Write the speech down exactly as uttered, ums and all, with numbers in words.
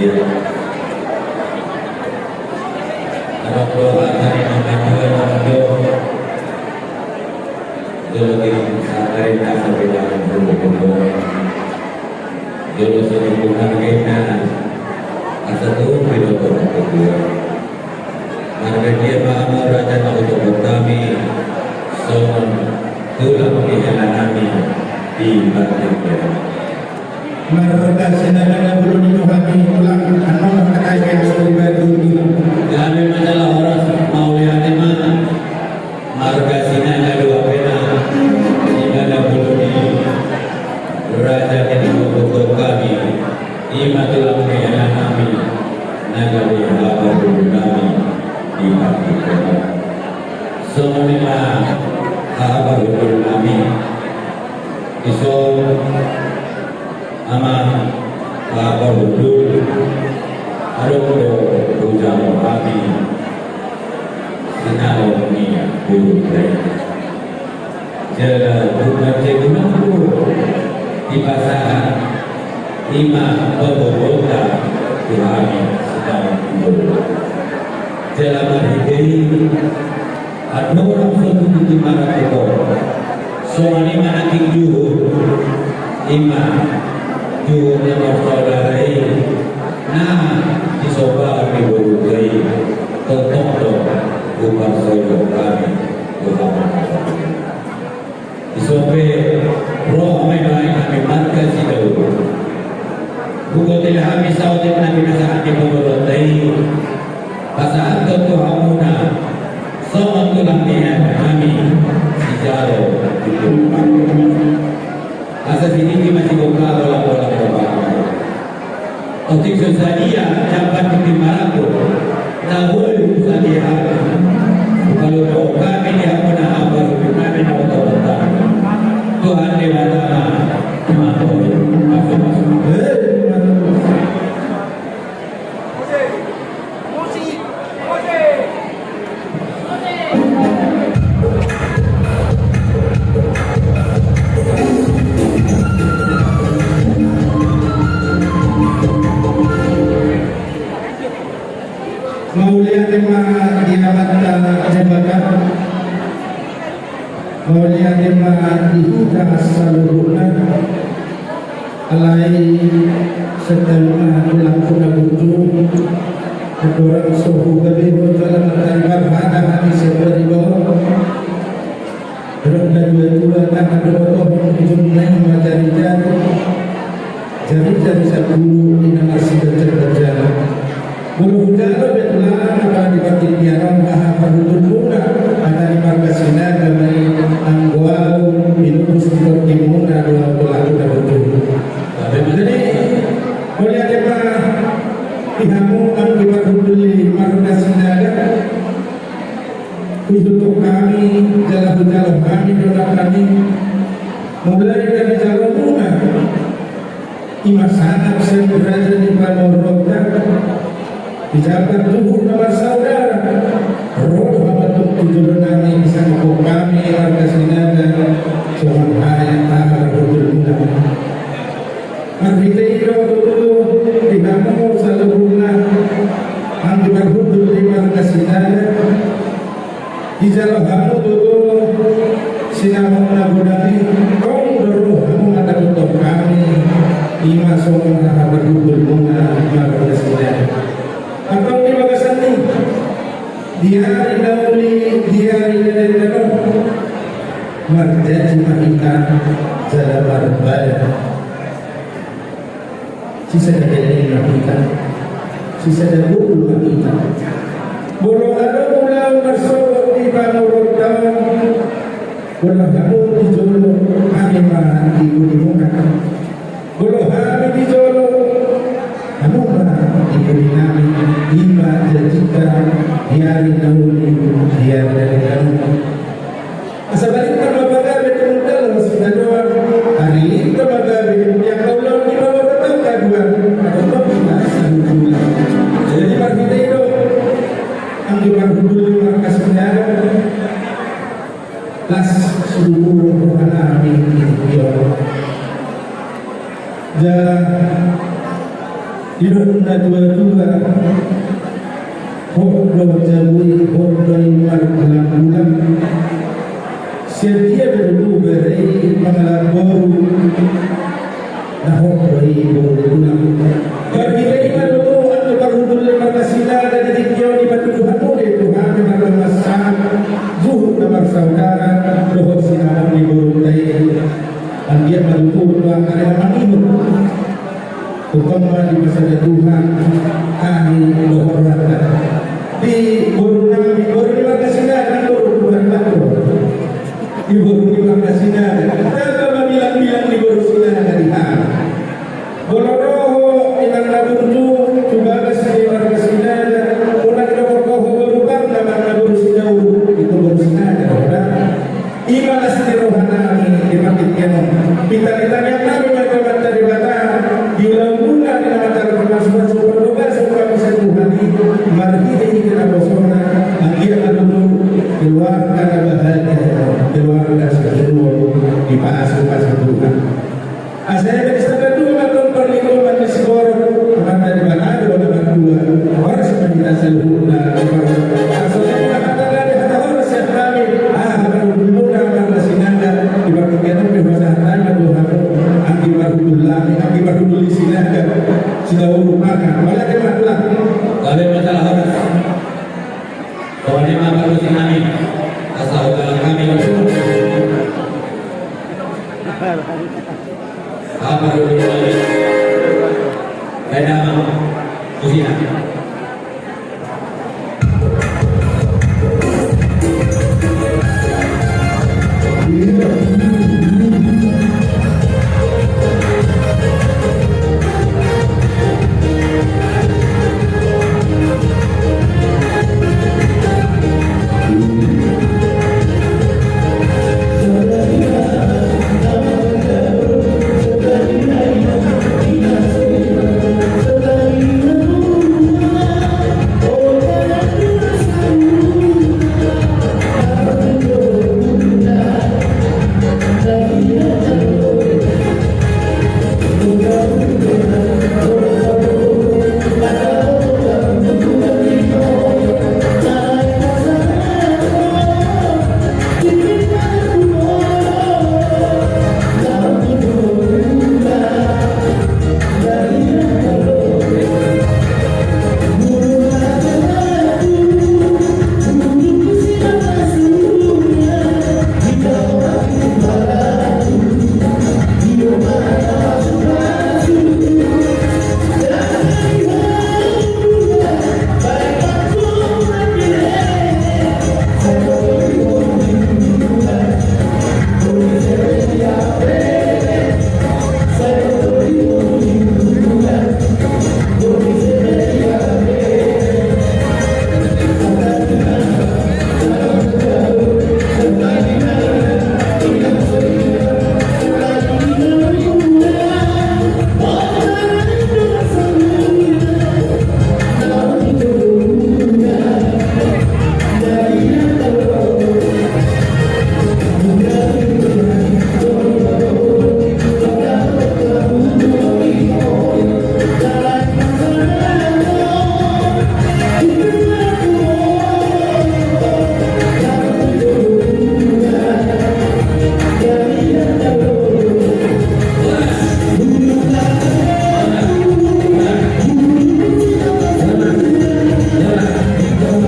Iya. Adong do hata ni na mandua na mandua. Jolo di sadari na sabilang hulu kedua. Jolo sini bukan kena asa tu piloto kedua. Marbadia ma hamu raja na hutohon hami songon tulang ni hela nami di Batik. Marga Sinaga na bulung ni hami tulang, annon mangkatai ke aso di Batik. Gabe ma jala horas, mauliate ma. Marga Sinaga dua pena, Sinaga bulung ni raja ni na hutohon hami. Ima tulang ni hela nami na gabe haha bulung nami di Batik. Songon i ma haha bulung nami. Dison ama haha bulung, adong do hujalo hami sinamot ni bulung i. Jala bukan jeguna dipasahat ima pamboruonta tu hami sinamot ni bulung. Jala marhite i andorang so tutu dimarathon songon i ma nangkin juhut, ima juhut na marsaudara i na disomba ni boru i, tongtong do huparsogot hami tu hamu. Dison pe ro ma ibaen hami marga Sidaulu. Hugote hami saotik na pinasahat ni pamboruonta i, pasahathon tu hamuna songon tulang ni hami sijalo di Tuhan. Asa sidiki ma sigompa bola-bola bola. Otik so sadia jamban di timaraku na boi sadia hami. Kalau kau kami di hamuna apa kami na otak-otak. Tuhan Dewata ma. Terima kasih. Mauliate ma di Amanta Debata. Mauliate ma di hita saluhutna. Alai setauna tulangku na burju, andorang so hugabehon jala martaribar hata hami sian bariba on. Adong na dua-dua tangan do botohon, ujungna i ma jari-jari. Jari-jari sampulu i na marsiganjang-ganjangan. Molo hujalo be tulang, apala di partingkian on, haha parhundulmuna, hata ni marga Sinaga ma i, anggo ahu minupus di tonggimuna do ahu tulang na burju. Jadi mauliate ma di hamu anggi parhundul ni marga Sinaga. Hututup hami jala hujalo hami do nang hami. Mulai dari jalomuna. Ima sangap sian raja ni pamoruonta, dijambar juhut na marsaudara, ro do hamu tu jolo nami, disangap hami marga Sinaga, songon haha parhundulmuna. Marhite i do tutu di hamu saluhutna, anggi parhundul ni marga Sinaga, dijalo hamu tutu sinamot na godang i, tong do ro hamu mandapothon hami, ima songon haha parhundulmuna marga Sinaga. Antong di bagasan i, di ari na uli, di ari na denggan on, marjanji ma hita jala marbadan. Sisada denggan ma hita, sisada boru ma hita. Molo adong ulaon marsogot di pamoruonta on, molo hamu di jolo, hami ma di ujungmuna. Molo hami di jolo, hamu Didok na tua-tua, hot do jabu i, hot do i margulang-gulang. Sian dia do tubu bere i mangalap boru, na hot do i boru tulang. Marhite i ma tutu, anggo parhundul ni marga Sinaga di tingki on, dipatuduhon hamu do i tu hami marga Sinaga, juhut na marsaudara dohot sinamot ni borunta i. Anggiat ma tutu tu angka na mangihut. Tongtong ma dipasada Tuhan hami dohot rohanta. Di boru nami, boru ni marga Sinaga, boru Tuhan, boru. Di boru ni marga Sinaga, tamba ma bilang-bilang ni boru Sinaga di hami. Molo ro ho inang na burju tu bagas ni marga Sinaga, unang didok ho boru Parna manang na boru Sinaga, itu boru Sinaga do ho da. I ma las ni roha nami di partingkian on. Pinta ni tangiang nami ma tu Amanta Debata, di ulaon muna di na mansai marsuansuan, pardogason hami sian Tuhan i, marhitehite naposona, anggiat ma tutu keluarga na bahagia, keluarga sihidupon, dipasupasu Tuhan. Asa eme di sandok dua mantong parlinggoman ni siborok, Amanta Debata do na martua, horas ma hita saluhutna. Songon i ma hata nami, hata horas sian hami, aha, parhundulmuna marga Sinaga, di partingkian on pe hupasahat hami ma tu hamu, anggi parhundul nami, anggi parhundul ni Sinaga, Sinaga Uruk Marga, apalagi ma tulang. Gabe ma jala horas. Songon i ma parhundul nami, asa hujalang hami. Apa dulu? Beda, Bang. Kusina.